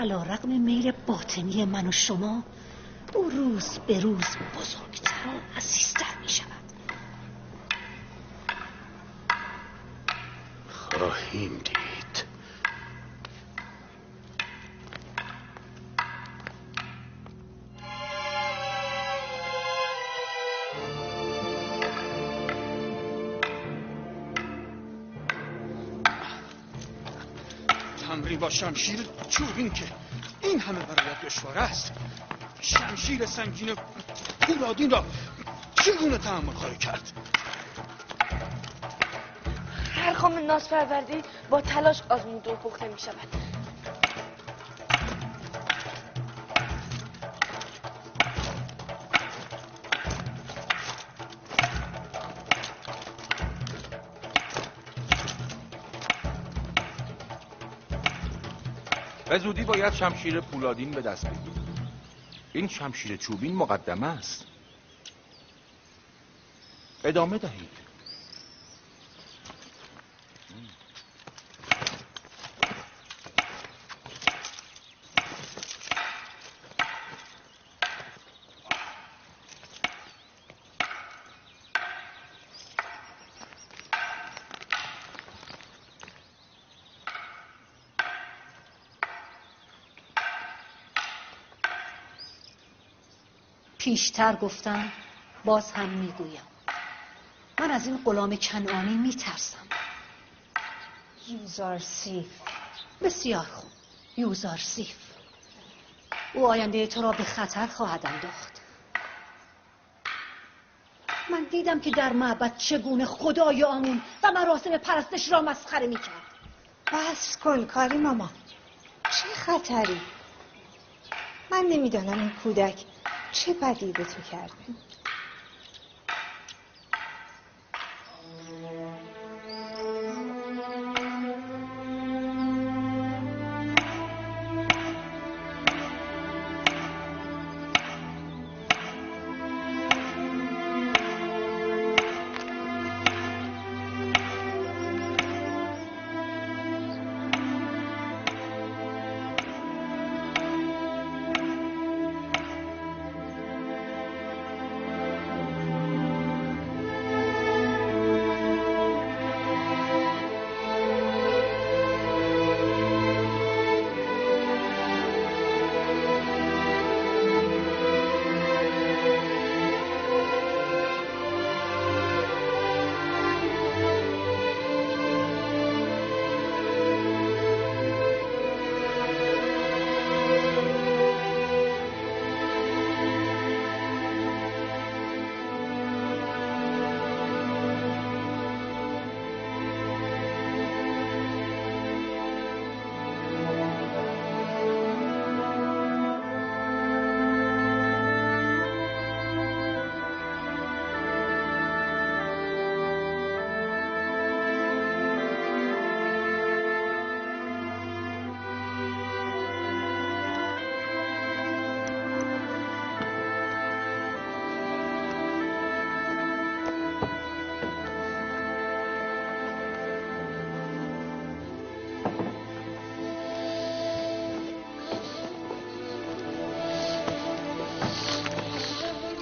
علیرغم میل باطنی من و شما، او روز به روز بزرگتر و عزیزتر می شود. خواهیم دید. تمرین با شمشیر چوبین که این همه برایت دشوار است، شمشیر سنگین پولادین را چگونه تحمل خواهی کرد؟ هر خام ناز پرورده با تلاش آزموده و پخته می شود. به زودی باید شمشیر پولادین به دست بگیریم. این شمشیر چوبین مقدمه است. ادامه دهید. پیشتر گفتم، باز هم میگویم، من از این غلام کنعانی میترسم. یوزارسیف. بسیار خوب، یوزارسیف. او آینده تو را به خطر خواهد انداخت. من دیدم که در معبد چگونه خدای آمون و مراسم پرستش را مسخره میکرد. بس کن کاری ماما، چه خطری؟ من نمیدانم این کودک چه بدی به تو کرده.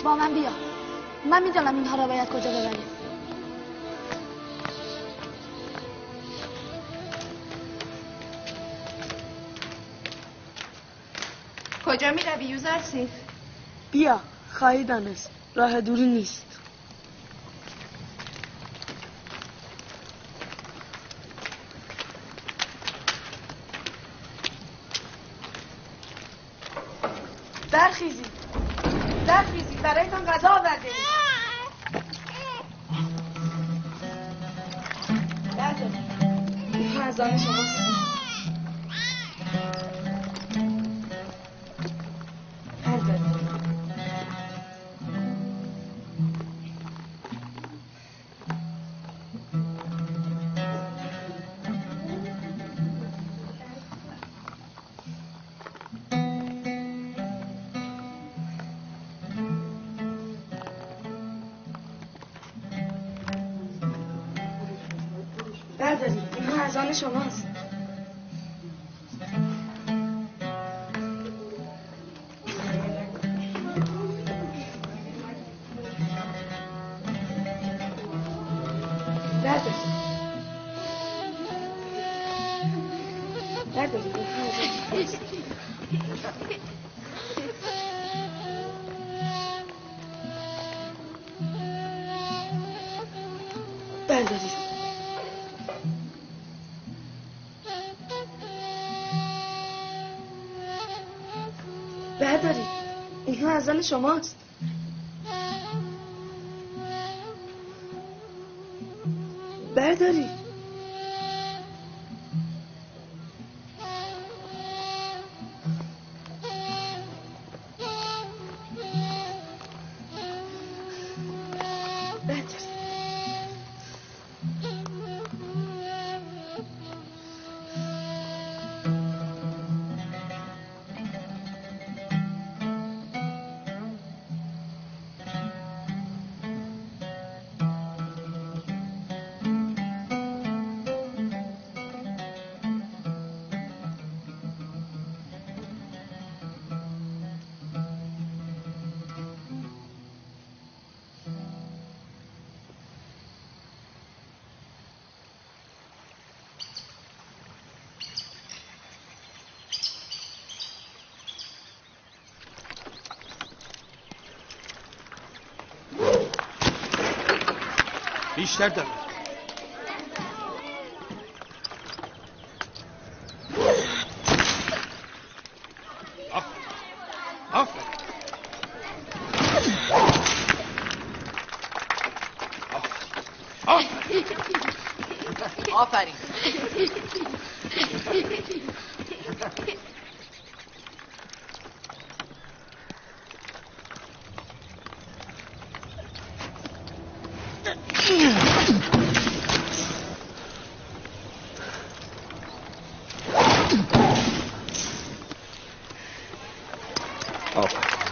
با من بیا. من میدانم اینها را باید کجا ببریم. کجا میروی یوزارسیف؟ بیا، خواهی دانست. راه دوری نیست. برخیزید، برخیزید، برایتان غذا آورده ایم. بردارید، اینها از آن شماست. بردارید. بردارید، اینها از آن شماست. بردارید، اینها از آن شماست. بردارید. بردارید، اینها از آن شماست. بردارید. بردارید. بیشتر دوید. آفرین. آفرین. آفرین.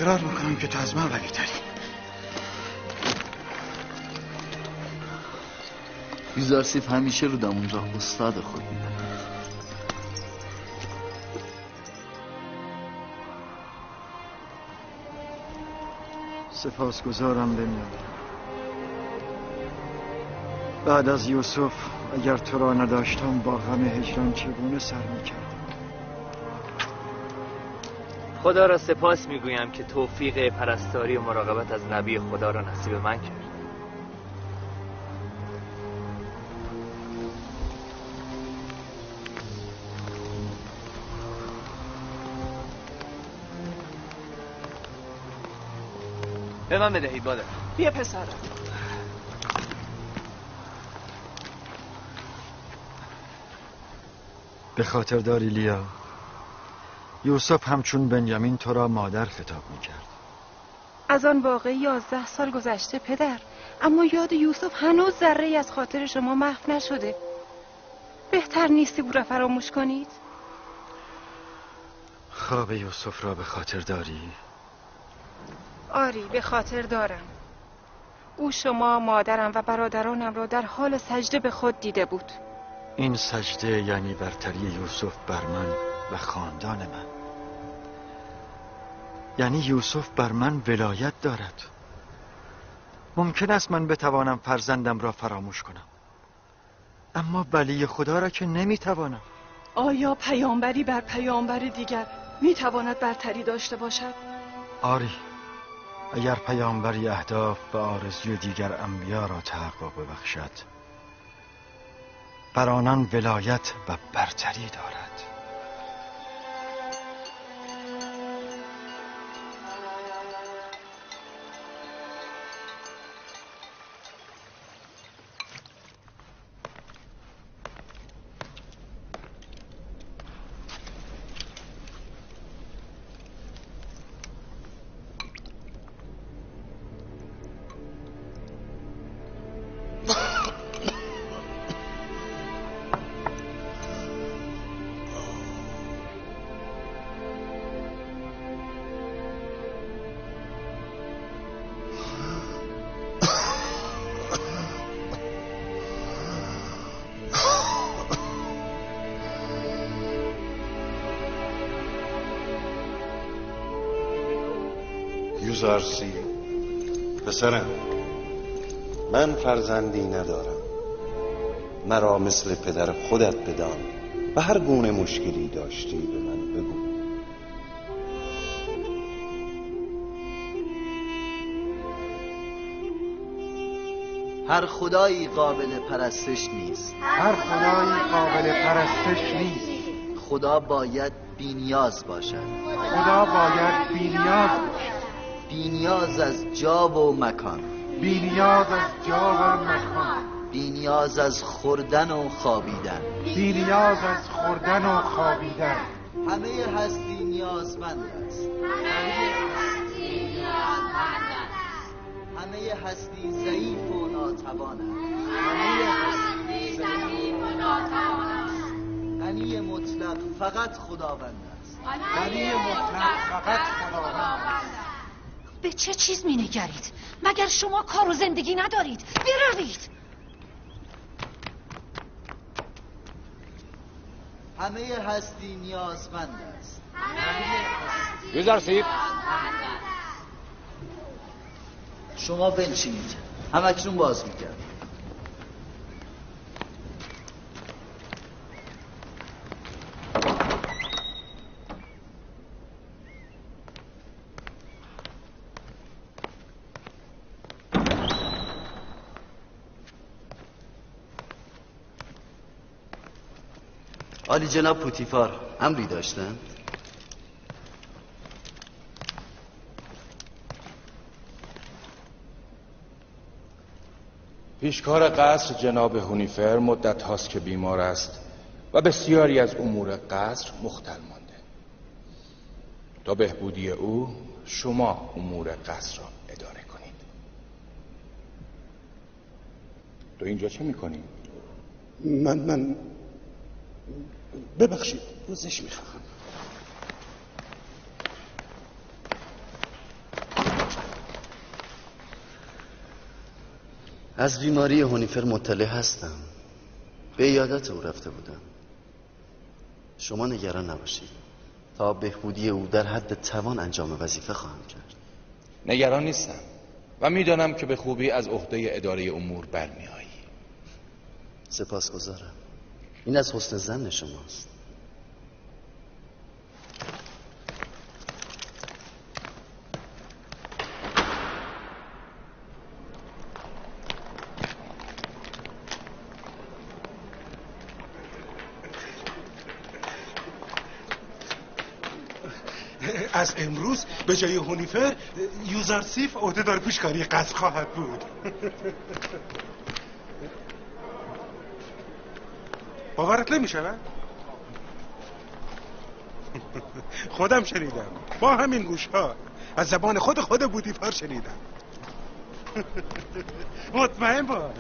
اقرار میکنم که تو از من قوی تری. یوزارسیف همیشه رودامون را استاد خود می‌داند. سپاسگزارم بنیامین. بعد از یوسف اگر تو را نداشتم با غم هجران چگونه سر می‌کردم؟ خدا را سپاس میگویم که توفیق پرستاری و مراقبت از نبی خدا را نصیب من کرد. به من بدهید مادر. بیا پسرم. به خاطر داری لیا، یوسف همچون بنیامین تو را مادر خطاب میکرد. از آن واقعه 11 سال گذشته پدر، اما یاد یوسف هنوز ذره‌ای از خاطر شما محو نشده. بهتر نیستی او را فراموش کنید؟ خواب یوسف را به خاطر داری؟ آری، به خاطر دارم. او شما، مادرم و برادرانم را در حال سجده به خود دیده بود. این سجده یعنی برتری یوسف بر من و خاندان من. یعنی یوسف بر من ولایت دارد. ممکن است من بتوانم فرزندم را فراموش کنم، اما ولی خدا را که نمیتوانم. آیا پیامبری بر پیامبر دیگر میتواند برتری داشته باشد؟ آری، اگر پیامبری اهداف و آرزوی دیگر انبیا را تحقق ببخشد، بر آنان ولایت و برتری دارد. یوزارسی پسرم، من فرزندی ندارم. مرا مثل پدر خودت بدان و هر گونه مشکلی داشتی به من بگو. هر خدایی قابل پرستش نیست. هر خدایی قابل پرستش نیست. خدا باید بی‌نیاز باشد. خدا باید بی‌نیاز باشد. بی‌نیاز از جا و مکان. بی‌نیاز از جا و مکان. بی‌نیاز از خوردن و خوابیدن. بی‌نیاز از خوردن و خوابیدن. همه هستی نیازمند است. همه هستی نیازمند است. همه هستی ضعیف و ناتوان است. همه هستی ضعیف و ناتوان است. غنی مطلق فقط خداوند است. غنی مطلق فقط خداوند است. به چه چیز می نگرید؟ مگر شما کار و زندگی ندارید؟ بروید. همه هستی نیازمند است. یوزارسیف، شما بنشینید، همکنون باز میکرد. عالی جناب پوتیفار امری داشتند؟ پیشکار قصر جناب هونیفر مدت هاست که بیمار است و بسیاری از امور قصر مختل مانده. تا بهبودی او شما امور قصر را اداره کنید. تو اینجا چه میکنی؟ من ببخشید، پوزش میخواهم. از بیماری هونیفر مطلع هستم. به عیادت او رفته بودم. شما نگران نباشید. تا بهبودی او در حد توان انجام وظیفه خواهم کرد. نگران نیستم و میدانم که به خوبی از عهده اداره امور برمی‌آیی. سپاسگزارم. این از حسن ظن شماست. از امروز به جای هونیفر یوزارسیف عهدهدار پیشکاری قصر خواهد بود. باورت نمی‌شود؟ خودم شنیدم، با همین گوشها از زبان خود بودیفار شنیدم. مطمئن باش.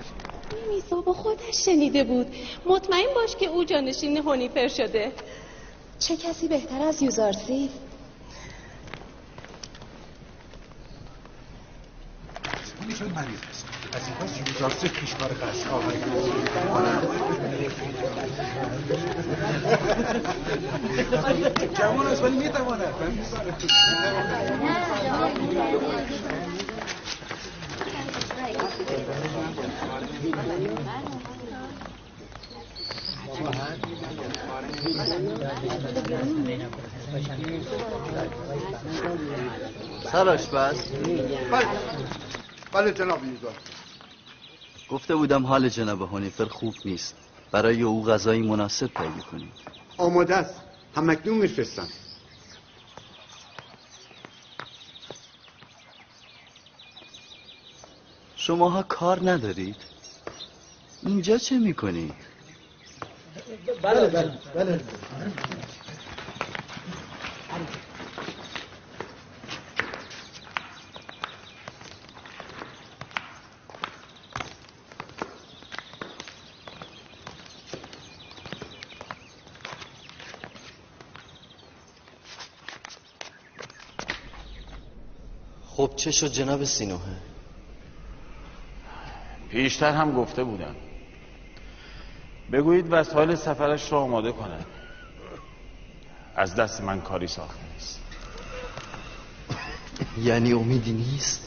میسا با خودش شنیده بود. مطمئن باش که او جانشین هونیفر شده. چه کسی بهتر از یوزارسیف؟ هونیفر مریض است. از این پس یوزارسیف پیشکار قصر خواهد بود. جوان است ولی میتواند. سرآشپز. بله بله جناب یوزار. گفته بودم حال جناب هونیفر خوب نیست. برای او غذایی مناسب تهیه کنید. آماده است. همکنون میفرستم. شماها کار ندارید؟ اینجا چه میکنید؟ بله بله بله. خب چه شد جناب سینوهه؟ پیشتر هم گفته بودم. بگویید وسایل سفرش را آماده کند. از دست من کاری ساخته نیست. یعنی امیدی نیست؟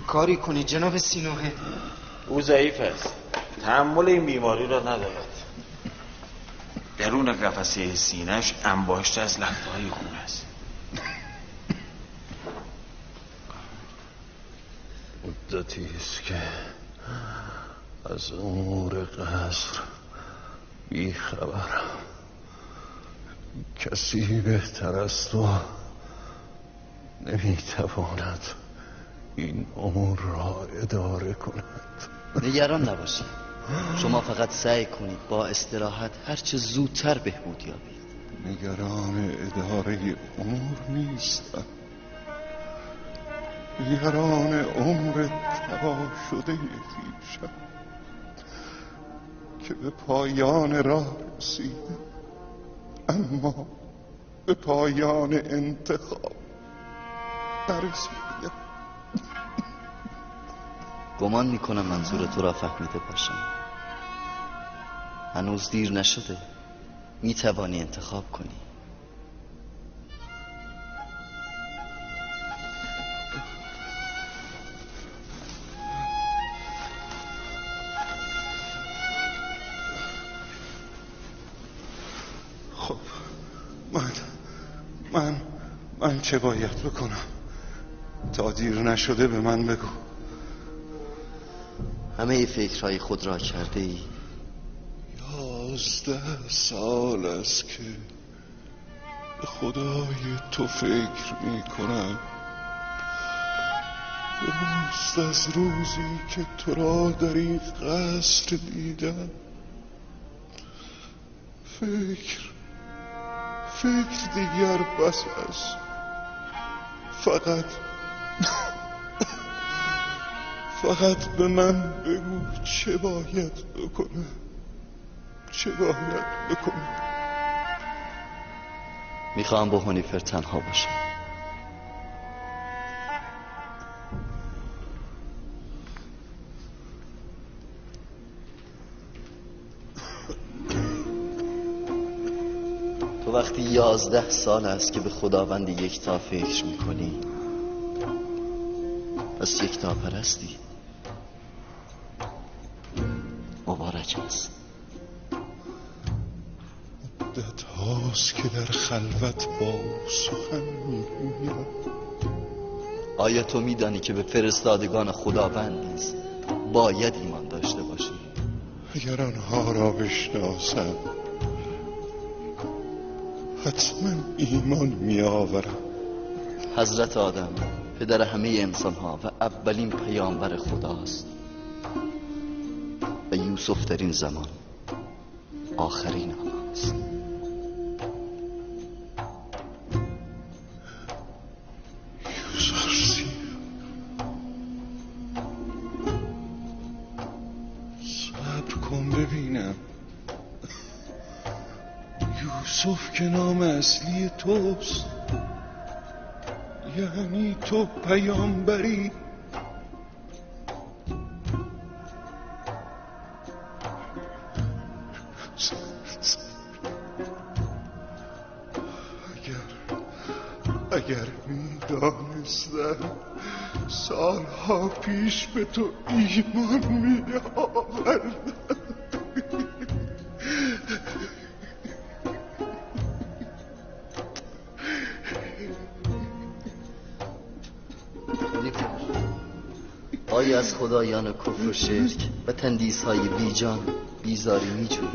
کاری کنید جناب سینوهه. او ضعیف است. تحمل این بیماری را ندارد. درون قفسه سینه‌اش انباشته از لخته‌های خون است. مدتی است که از امور قصر بیخبرم. کسی بهتر از تو نمیتواند این امور را اداره کند. نگران نباشید. شما فقط سعی کنید با استراحت هرچه زودتر بهبود یابید. نگران اداره امور نیستم. نگران عمر تباه شده خویشم که به پایان راه رسیده، اما به پایان انتخاب نرسیده. گمان میکنم منظور تو را فهمیده باشم. هنوز دیر نشده. میتوانی انتخاب کنی. خب من چه باید بکنم؟ تا دیر نشده به من بگو. همه فکرهای خود را کرده ای؟ 11 سال است که به خدای تو فکر می کنم. درست از روزی که تو را در این قصر دیدم فکر دیگر بس است. فقط به من بگو چه باید بکنم. چه باید بکنم؟ میخواهم با هونیفر تنها باشم. وقتی 11 سال است که به خداوند یکتا فکر میکنی، پس یکتا پرستی. مبارک است. مدت هاست که در خلوت با او سخن میگویم. آیا تو میدانی که به فرستادگان خداوند نیز باید ایمان داشته باشی؟ اگر آنها را بشناسم حتما ایمان می آورم. حضرت آدم پدر همه انسان ها و اولین پیامبر خداست و یوسف در این زمان آخرین آنهاست. یوزارسیف، صبر کن ببینم. یوسف که نام اصلی توست، یعنی تو پیامبری. اگر میدانستم سالها پیش به تو ایمان می آوردم. آیا از خدایان کفر و شرک و تندیس‌های بیجان بیزاری می‌جویی؟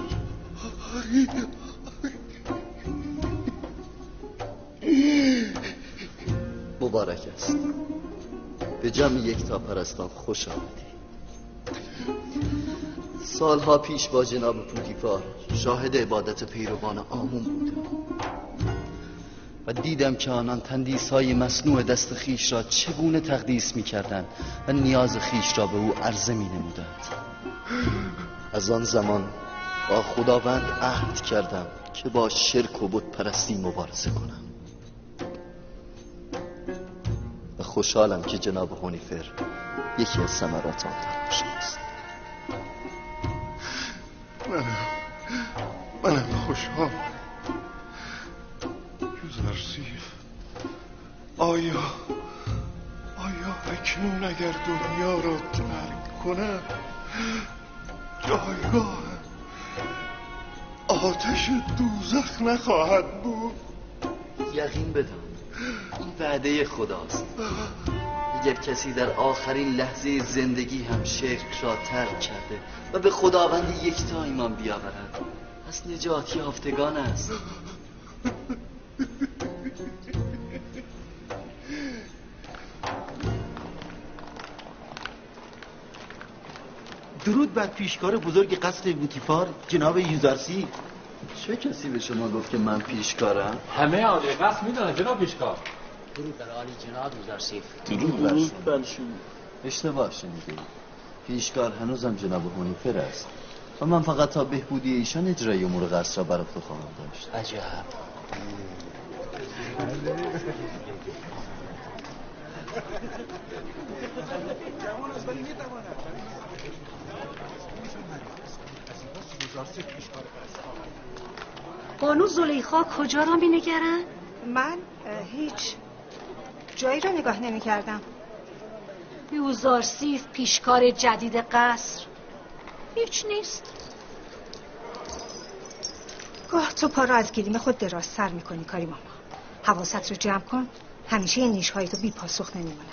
مبارک است. به جمع یکتاپرستان خوش آمدی. سالها پیش با جناب پوتیفار شاهد عبادت پیروان آمون بودم و دیدم که آنان تندیس‌های مصنوع دست خیش را چگونه تقدیس می‌کردند و نیاز خیش را به او عرضه می‌نمودند. از آن زمان با خداوند عهد کردم که با شرک و بت پرستی مبارزه کنم و خوشحالم که جناب هونیفر یکی از ثمرات آن تلاش است. منم خوشحال. یوزارسیف، آیا اکنون اگر دنیا را ترک کنم جایگاه آتش دوزخ نخواهد بود؟ یقین بدان این وعده خداست. اگر کسی در آخرین لحظه زندگی هم شرک را ترک کرده و به خداوند یکتا ایمان بیاورد، پس نجات یافتگان است. درود بر پیشکار بزرگ قصر بوتیفار جناب یوزارسیف. چه کسی به شما گفت که من پیشکارم؟ همه عالی قصر میدونن جناب پیشکار. درود بر عالی جناب یوزارسیف. درود بر شما. اشتباه شنیدید. پیشکار هنوزم جناب هونیفر است و من فقط تا بهبودی ایشان اجرای امور قصر را بر عهده خواهم داشت. عجب. بانو زلیخا کجا را می نگرن؟ من هیچ جایی را نگاه نمی کردم. یوزارسیف پیشکار جدید قصر هیچ نیست. گاه تو پا را از گلیم خود دراز سر می کنی کاری ماما. حواست رو جمع کن، همیشه این نیشهای تو بی پاسخ نمی ماند.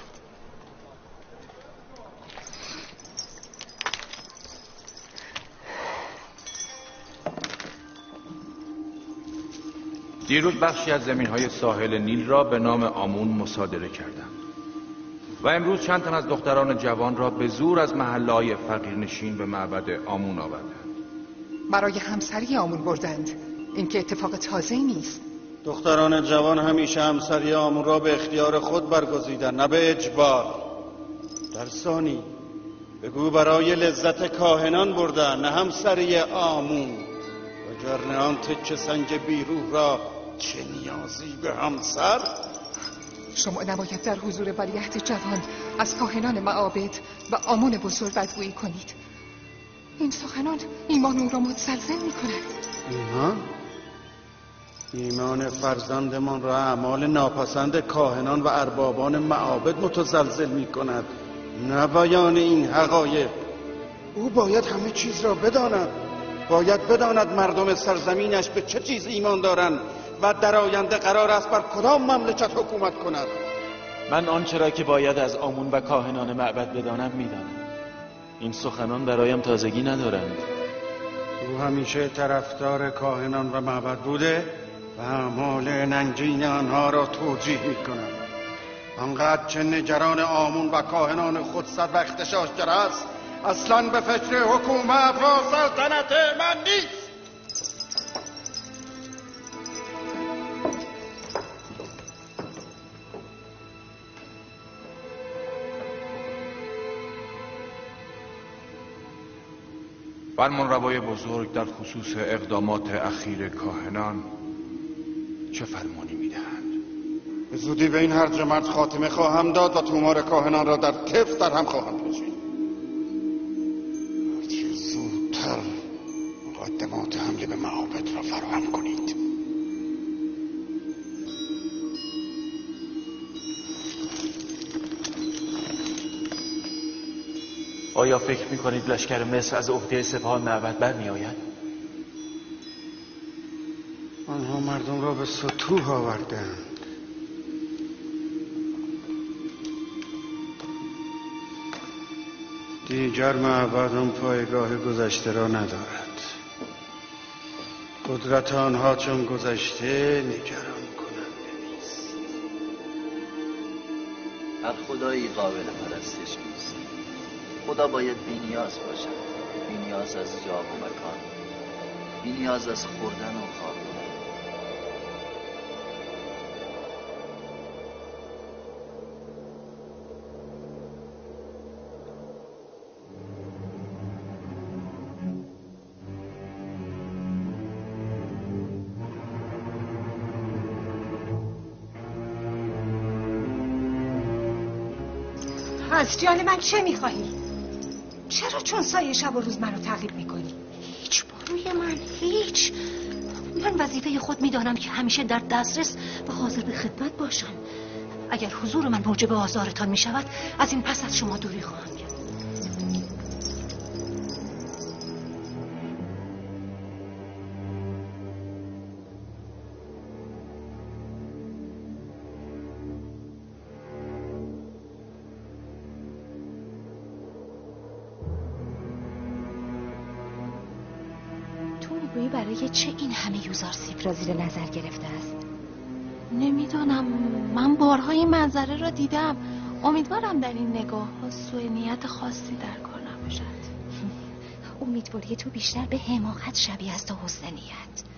دیروز بخشی از زمین‌های ساحل نیل را به نام آمون مصادره کردم و امروز چند تن از دختران جوان را به زور از محله‌های فقیرنشین به معبد آمون آوردند. برای همسری آمون بردند. این که اتفاق تازه‌ای نیست. دختران جوان همیشه همسری آمون را به اختیار خود برگزیدند، نه به اجبار. در ثانی بگو برای لذت کاهنان بردن، نه همسری آمون. وگرنه آن تکه سنگ بیروح را چه نیازی به همسر؟ شما نباید در حضور ولیعهد جوان از کاهنان معابد و آمون بزرگ بدگویی کنید. این سخنان ایمان او را متزلزل می کند. ایمان؟ ایمان فرزندمان را اعمال ناپسند کاهنان و اربابان معابد متزلزل می کند، نه بیان این حقایق. او باید همه چیز را بداند. باید بداند مردم سرزمینش به چه چیز ایمان دارند و در آینده قرار است بر کدام مملکت حکومت کند. من آنچه را که باید از آمون و کاهنان معبد بدانم میدانم. این سخنان برایم تازگی ندارند. او همیشه طرفدار کاهنان و معبد بوده و اعمال ننگین آنها را توجیه میکند. آنقدر که نگران آمون و کاهنان خودسر و اغتشاشگر است، اصلا به فکر حکومت و سلطنت من نیست. فرمانروای بزرگ در خصوص اقدامات اخیر کاهنان چه فرمانی میدهند؟ به زودی به این هرج و مرج خاتمه خواهم داد و تومار کاهنان را در تف در هم خواهم پیچید. هرچه زودتر مقدمات حمله به معابد را فراهم کنید. آیا فکر می‌کنید لشکر مصر از عهده سپاه معبد برمی‌آید؟ آنها مردم را به ستوه آوردند. دیگر معبد آن پایگاه گذشته را ندارد. قدرت آنها چون گذشته نگران کننده نیست. هر خدایی قابل پرستش نیست. خدا باید بی نیاز باشد، بی نیاز از جا و مکان، بی نیاز از خوردن و خوابیدن. از جان من چه میخواهی؟ چرا چون سایه شب و روز منو تعقیب میکنی؟ هیچ بروی من، هیچ. من وظیفه خود میدانم که همیشه در دسترس و حاضر به خدمت باشم. اگر حضور من موجب آزارتان میشود، از این پس از شما دوری خواهم کرد. برای چه این همه یوزارسیف را زیر نظر گرفته است؟ نمیدانم. من بارها این منظره را دیدم. امیدوارم در این نگاه ها سوء نیت خاصی در کار نباشد. امیدواری تو بیشتر به حماقت شبیه است تا حسن نیت.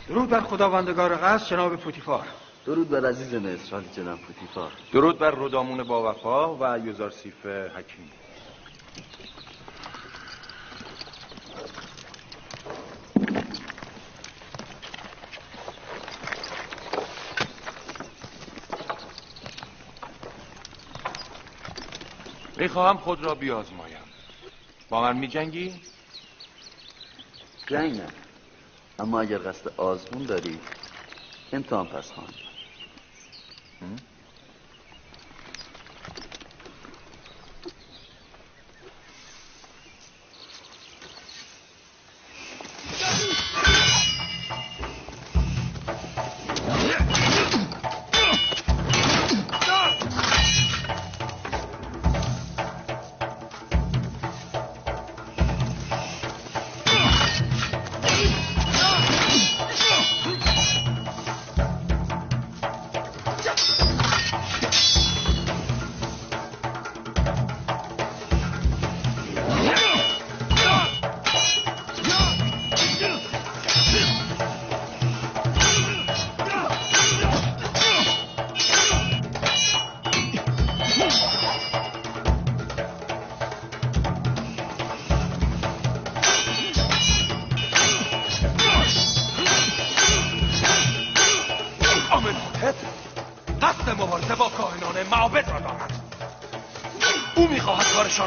درود بر خداوندگار قصر جناب پوتیفار. درود بر عزیز مصر جناب پوتیفار. درود بر رودامون با وفا و یوزارسیف حکیم. میخواهم خود را بیازمایم. با من میجنگی؟ جنگ نه، اما اگر قصد آزمون داری امتحان پس خواهم.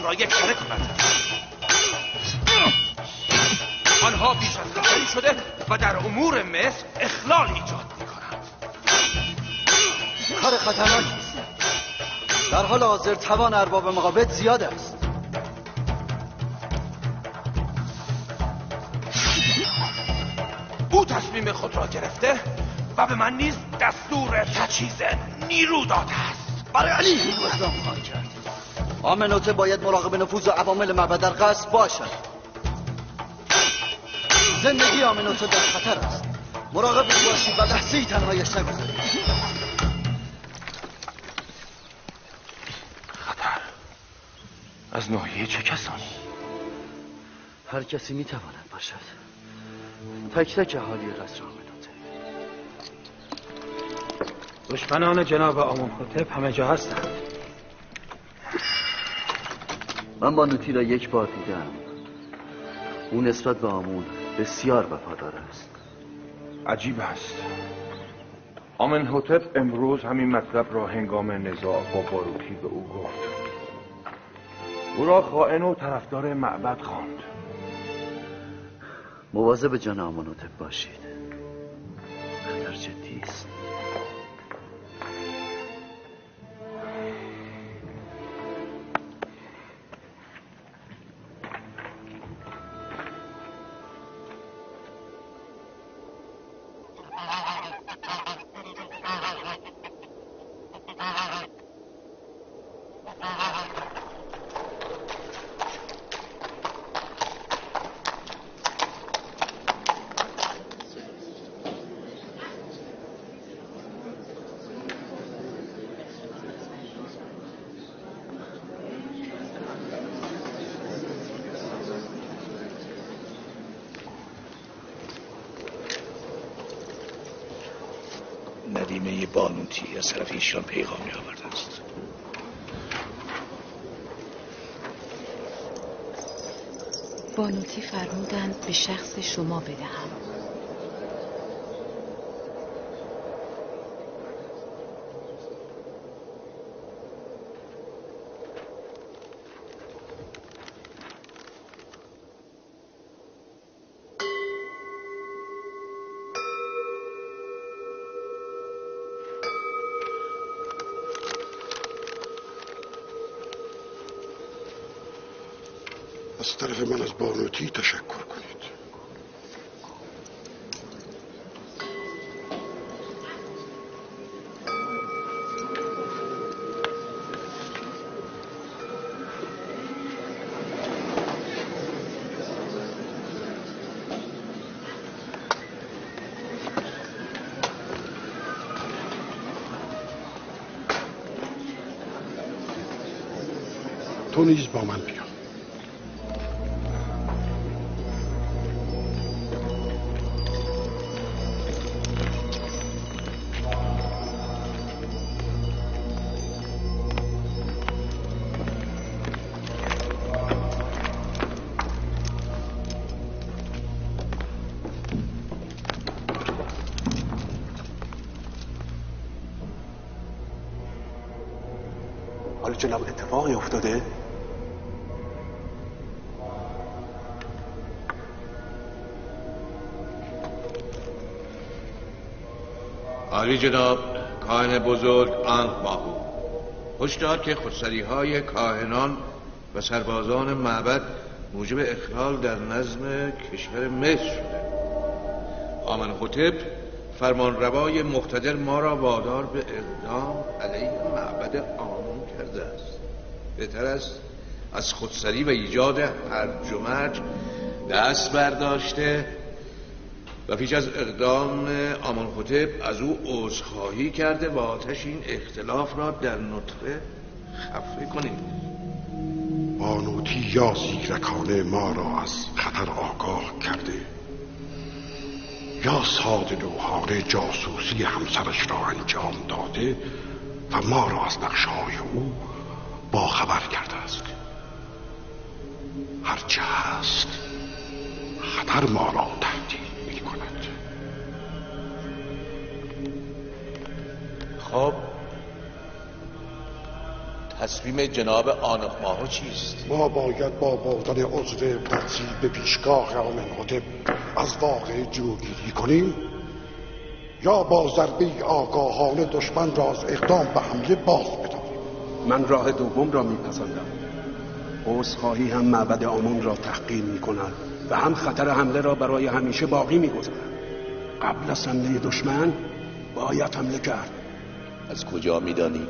را یک سره کند. آنها بیش از خطری شده و در امور مصر اخلال ایجاد می‌کنند. کار خطرناکی است. در حال حاضر توان ارباب معابد زیاد است. او تصمیم خود را گرفته و به من نیز دستور تجهیز نیرو داده است. برای علی او اقدام خواهد کرد. آمنوته باید مراقب نفوذ و عوامل معبد در قصر باشد. زندگی آمنوته در خطر است. مراقب او باشید و لحظه‌ای تنهایش نگذارید. خطر از ناحیه چه کسانی؟ هر کسی میتواند باشد. تک تک اهالی قصر آمنوته. دشمنان جناب آمونحتپ همه جا هستند. من بانوتی را یک بار دیدم. او نسبت به آمون بسیار وفادار است. عجیب است. آمنحتپ امروز همین مطلب را هنگام نزاع با باروتی به او گفت. او را خائن و طرفدار معبد خواند. مواظب جان آمنحتپ باشید. خطر جدی است. ندیمه بانوتی از طرف ایشان پیغامی آورده است. بانوتی فرمودند به شخص شما بدهم. از طرف من از بانوتی تشکر کنید. تو نیز با من بیا. جناب اتفاقی افتاده؟ عالی جناب، کاهن بزرگ آنخ باهو هشدار که خودسری های کاهنان و سربازان معبد موجب اخلال در نظم کشور مصر شده. آمنحتپ فرمانروای مقتدر ما را وادار به اقدام علیه معبد آمون کرده است. بهتر است از خودسری و ایجاد هرج و مرج دست برداشته و پیش از اقدام آمنحتب از او عذرخواهی کرده و آتش این اختلاف را در نطفه خفه کنید. بانوتی یا زیرکانه ما را از خطر آگاه کرده یا ساده لوحانه جاسوسی همسرش را انجام داده و ما را از نقشه‌های او با خبر کرده است. هرچه هست خطر ما را تهدید می کند. خب تصمیم جناب آنخماهو چیست؟ ما باید با بردن عذر قدسی به پیشگاه آمنحتب از واقع جلوگیری کنیم یا با ضربه آگاهانه دشمن را از اقدام به حمله باز بداریم. من راه دوم را میپسندم. عذرخواهی هم معبد آمون را تحقیر میکند و هم خطر حمله را برای همیشه باقی میگذارد. قبل از حمله دشمن باید حمله کرد. از کجا میدانی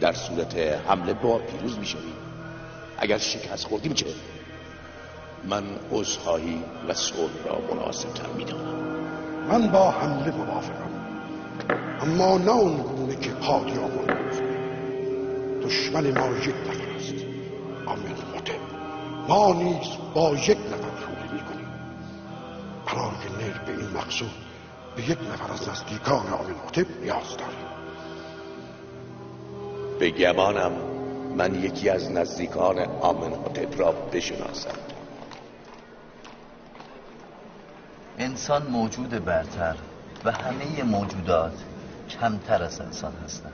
در صورت حمله با پیروز میشویم؟ اگر شکست خوردیم چه؟ من عذرخواهی و صلح را مناسب تر میدانم. من با حمله موافقم، اما نه آن گونه که پادیامون گفت. دشمن ما یک نفر است، آمنحتب. ما نیز با یک نفر حمله میکنیم. برای نیل به این مقصود به یک نفر از نزدیکان آمنحتب نیاز داریم. به گمانم من یکی از نزدیکان آمنحتب را بشناسم. انسان موجود برتر و همه موجودات کمتر از انسان هستند.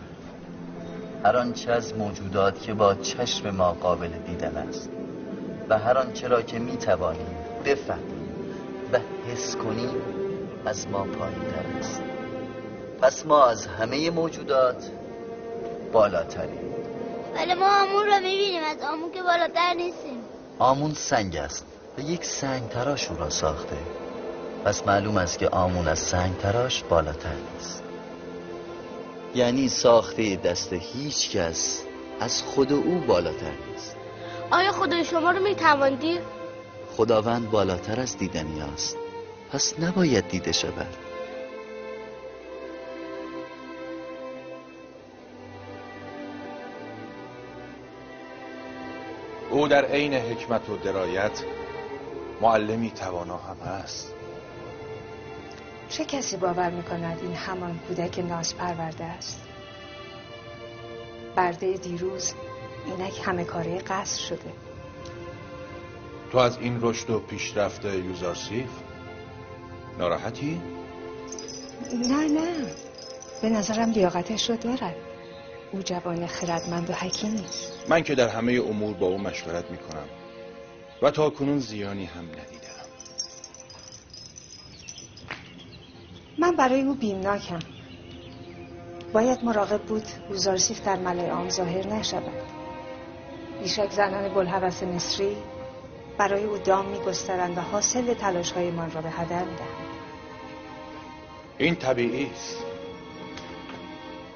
هر آنچه از موجودات که با چشم ما قابل دیدن است و هر آنچه را که میتوانیم بفهمیم و حس کنیم از ما پایین‌تر است. پس ما از همه موجودات بالاتریم. ولی ما آمون را میبینیم، از آمون که بالاتر نیستیم. آمون سنگ است و یک سنگ تراش او را ساخته. پس معلوم است که آمون از سنگ تراش بالاتر نیست. یعنی ساخته دست هیچ کس از خود او بالاتر نیست. آیا خدای شما رو میتوان دید؟ خداوند بالاتر از دیدنی است، پس نباید دیده شود. او در عین حکمت و درایت معلمی توانا هم هست. چه کسی باور میکند این همان کودک ناز پرورده است؟ برده دیروز اینک همه کاره قصر شده. تو از این رشد و پیشرفت یوزارسیف ناراحتی؟ نه نه، به نظرم لیاقتش رو دارد. او جوان خردمند و حکیمی است. من که در همه امور با او مشورت میکنم و تا کنون زیانی هم ندیدم. من برای او بیمناکم. باید مراقب بود یوزارسیف در ملأ عام ظاهر نشود. بیشک زنان بلهوس مصری برای او دام می‌گسترند و حاصل تلاش‌هایمان را به هدر می‌دهند. این طبیعی است.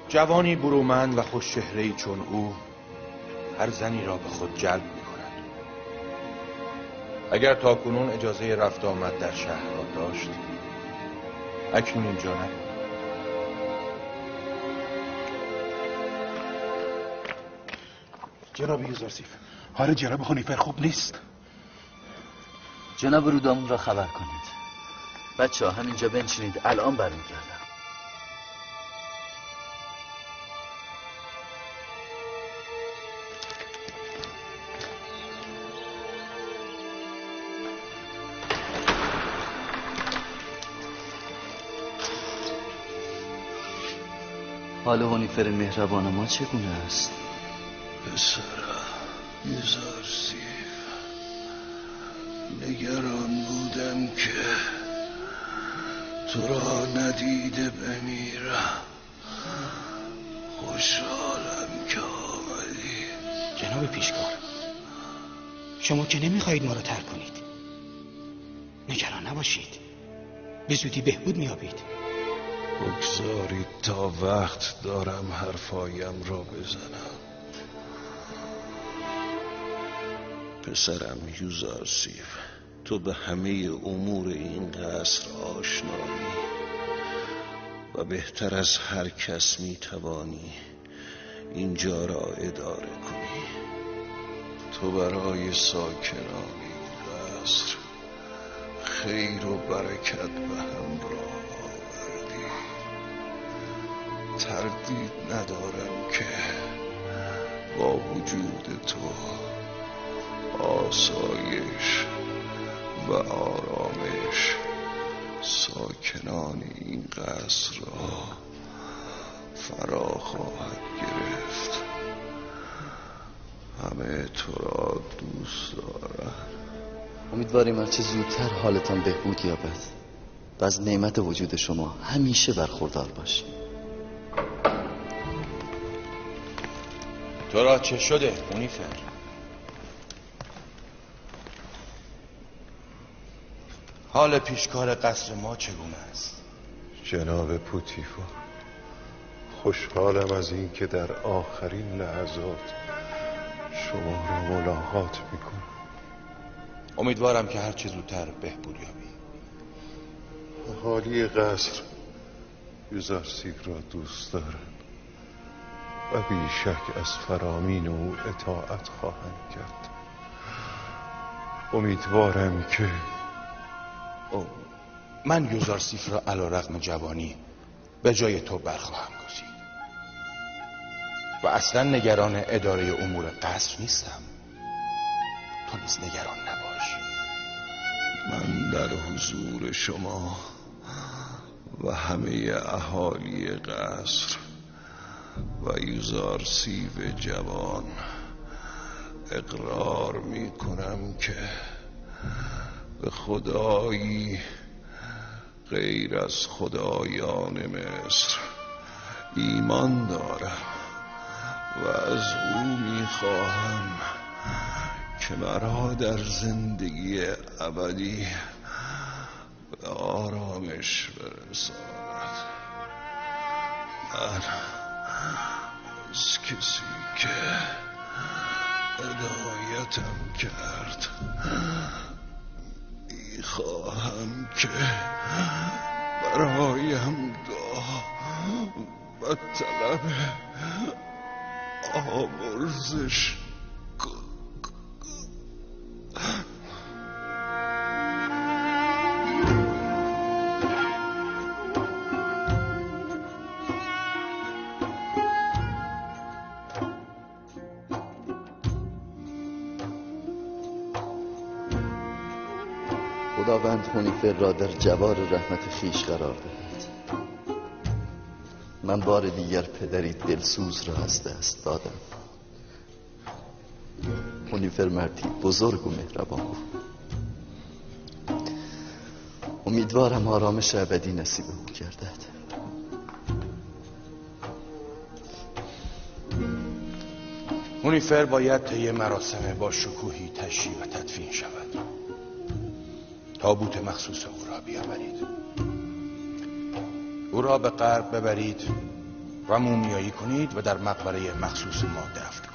جوانی برومند و خوش‌چهره‌ای چون او هر زنی را به خود جلب می‌کند. اگر تاکنون اجازه رفت آمد در شهر را داشت، اکنون اینجا نبود. جناب یوزارسیف، حال جناب هونیفر خوب نیست. جناب رودامون را خبر کنید. بچه ها همینجا بنشینید، الان برمیگردم. حال هونیفر مهربان ما چگونه است؟ پسرم یوزارسیف، نگران بودم که تو را ندیده بمیرم. خوشحالم که آمدی. جناب پیشکار، شما که نمیخواهید ما را ترک کنید. نگران نباشید، به زودی بهبود میابید. بگذارید تا وقت دارم حرفایم را بزنم. پسرم یوزارسیف، تو به همه امور این قصر آشنایی و بهتر از هر کس میتوانی اینجا را اداره کنی. تو برای ساکنان این قصر خیر و برکت به همراه آوردی. تردید ندارم که با وجود تو آسایش و آرامش ساکنان این قصر را فرا خواهد گرفت. همه تو را دوست دارند. امیدواریم هرچه زودتر حالتان بهبود یابد و از نعمت وجود شما همیشه برخوردار باشیم. تو را چه شده هونیفر؟ حال پیشکار قصر ما چگونه است؟ جناب پوتیفار، خوشحالم از این که در آخرین لحظات شما را ملاقات میکنم. امیدوارم که هرچه زودتر بهبود یابی. اهالی قصر یوزارسیف را دوست دارند و بیشک از فرامین او اطاعت خواهند کرد. امیدوارم که من یوزارسیف را علی رغم جوانی به جای تو برخواهم گزید و اصلا نگران اداره امور قصر نیستم. تو نیز نگران نباش. من در حضور شما و همه اهالی قصر و یوزارسیف جوان اقرار می کنم که به خدایی غیر از خدایان مصر ایمان دارم و از او می خواهم که مرا در زندگی ابدی به آرامش برساند. من از کسی که هدایتم کرد میخواهم که برایم دعا و طلب آمرزش. خداوند هونیفر را در جوار رحمت خیش قرار دهد. من بار دیگر پدری دلسوز را از دست دادم. هونیفر مردی بزرگ و مهربان بود. امیدوارم آرامش ابدی نصیب او گردد. هونیفر باید طی مراسم با شکوهی تشییع و تدفین شود. تابوت مخصوص او را بیاورید. او را به غرب ببرید و مومیایی کنید و در مقبره مخصوص ما دفن کنید.